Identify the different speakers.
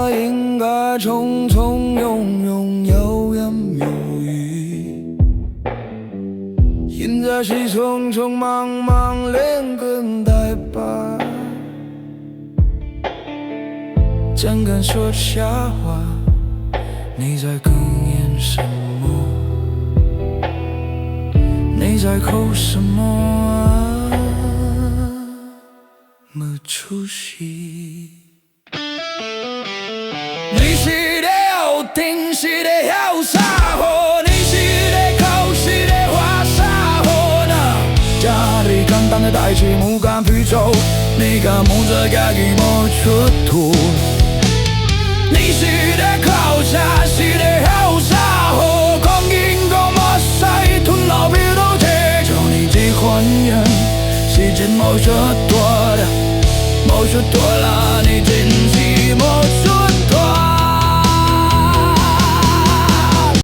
Speaker 1: 麼應該從從容容、游刃有餘？現在是匆匆忙忙，連滾帶爬。怎敢說瞎話？你在哽咽什麼？你在哭什麼啊？沒出息。你是咧學天，是咧曉啥貨？你是咧哭，是咧畫啥貨？若這爾簡單的代誌，毋甘去做，你敢毋知家己無出途？你是咧哭啥？是咧曉啥貨？講緊講目屎吞流鼻都這，像你這款人，是真無小多啦，無小多啦。